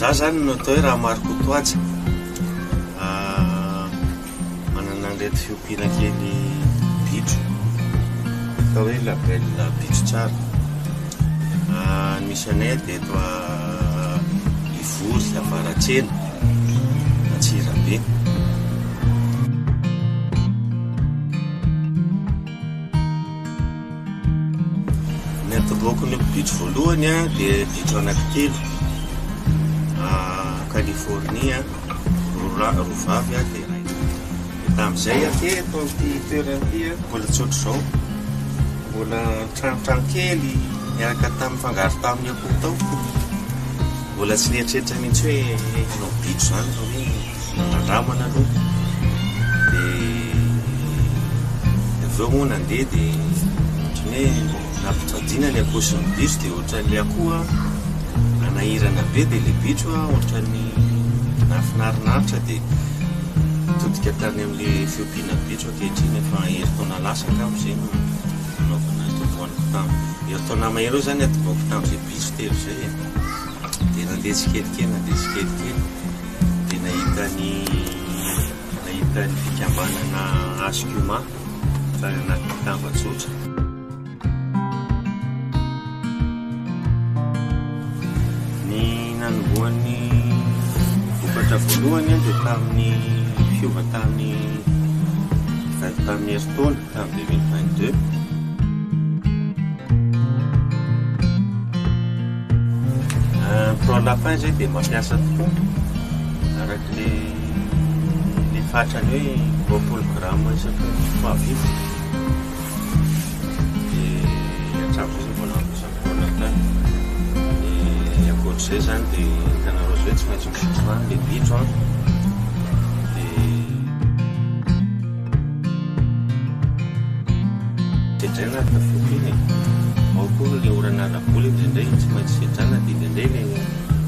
Za zany no atao hoe Ramarikotohaja. Manana an'ireto fiompiana kely bitro atao hoe label bitro tsara. Ny misy anay dia eto Ivory Avaratsena Antsirabe. Ny atombohako ny bitro voalohany dia bitro anankitelo Californie, roa lahy roa vavy dia iray. Dia tamin'izay aho teto amin'ity toerana ity mbola tsy ohatr'izao, mbola tranotrano kely niaraka tamin'ny fangaro tamin'ny akoho tao. Mbola tsy nieritreritra mihitsy hoe hanao bitro izany fa hoe nandramana aloha. Dia avy eo moa nandeha dia ohatran'ny hoe nampitadiana ny akoho sy ny bitro dia ohatran'ilay akoho nanahirana be dia ilay bitro ohatran'ny nahafinarinaritra dia nitodika tany amin'ilay fiompiana bitro ankehitriny. Efa herintaona lasa angamba izay no nanaovana nitomboaniko tamin'ny herintaona mahery eo izany nitomboako tamin'izay bitro telo izay e. Dia nandeha tsikelikely nandeha tsikelikely dia nahita ny nahita ny fikambanana Ascuma tany anaty tambajotra. Ny nanombohan'ny vokatra voalohany dia tamin'ny fiova tamin'ny tamin'ny herintaona tamin'ny 2022. Pour lapin zay dia mampiasa tokoa araka le le fatrany hoe 20 grammes isaky ny fois vide dia hatramin'izay zay mbola mampiasa pour lapin. Dia ankoatr'izay zany dia hitanareo zao hoe tsy maintsy misotro rano le bitro an. Dia Sedraina ary tafiotra iny e! Ao koa le orana ara-bola indraindray tsy maintsy sedraina dia indraindray le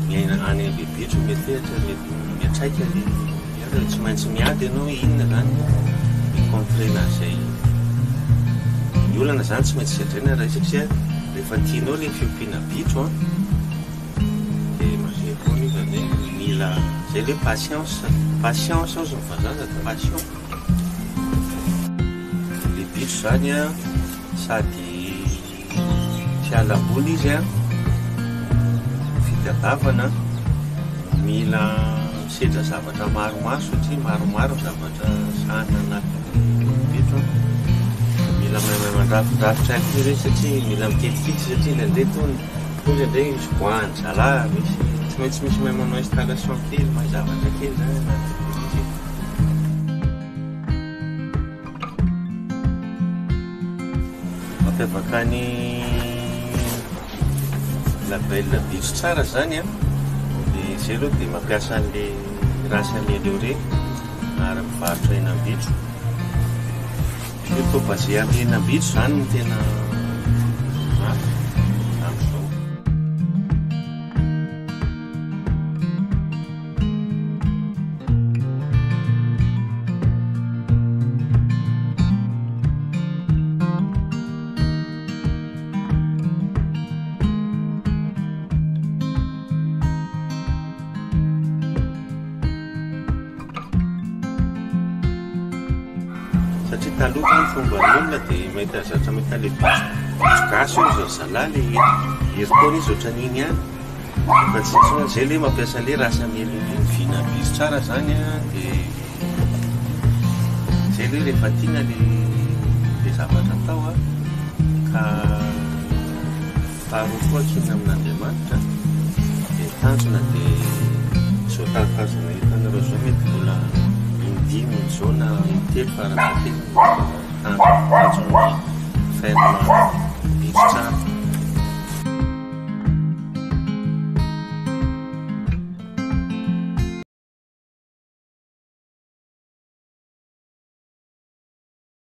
miaina any an'le bitro metehatra mety miantraika le miady tsy maintsy miady ianao hoe inona zany no mi-contrena an'izay ny olana zany tsy maintsy sedraina raha satria rehefa tianao le fiompiana bitro an dia mazava foana io zany hoe mila zay le patience patience ozy ny vazaha sady patient Le bitro zany an, sady fialamboly izy an, fitadiavana, mila misedra zavatra maromaro satria maromaro ny zavatra sahanina anatin'ny bitro an, mila mahay mandrafindrafitra ihany koa ireny satria mila mikitikitika satria indraindray toa toa indraindray misy voahan'ny zalahy, misy tsy maintsy misy mahay manao installation kely, mahay zavatra kely zany anatin'ilay izy e. Mampiavaka ny label bitro tsara zany an, dia zay aloha dia mampiasa an'le race améliorée ary mivarotra henam-bitro. Plutôt basé amin'ny henam-bitro zany no tena mafy amin'izao. Satria taloha zany fomba ny olona dia mahita zatra mahita le bitro gasy io zao zalahy le herintaona izy ohatran'iny ihany. Efa tsy intsony zay le mampiasa le race améliorée ny vina bitro tsara zany an dia zay le rehefa tiana le le zavatra atao an ka faharoa koa ankinina amin'Andriamanitra dia ny tanjona dia izao tanjona hitanareo izao mety mbola in-dimy izao na in-telo farafahakeliny ny tanjona tanjon'ny ferme bitro tsara.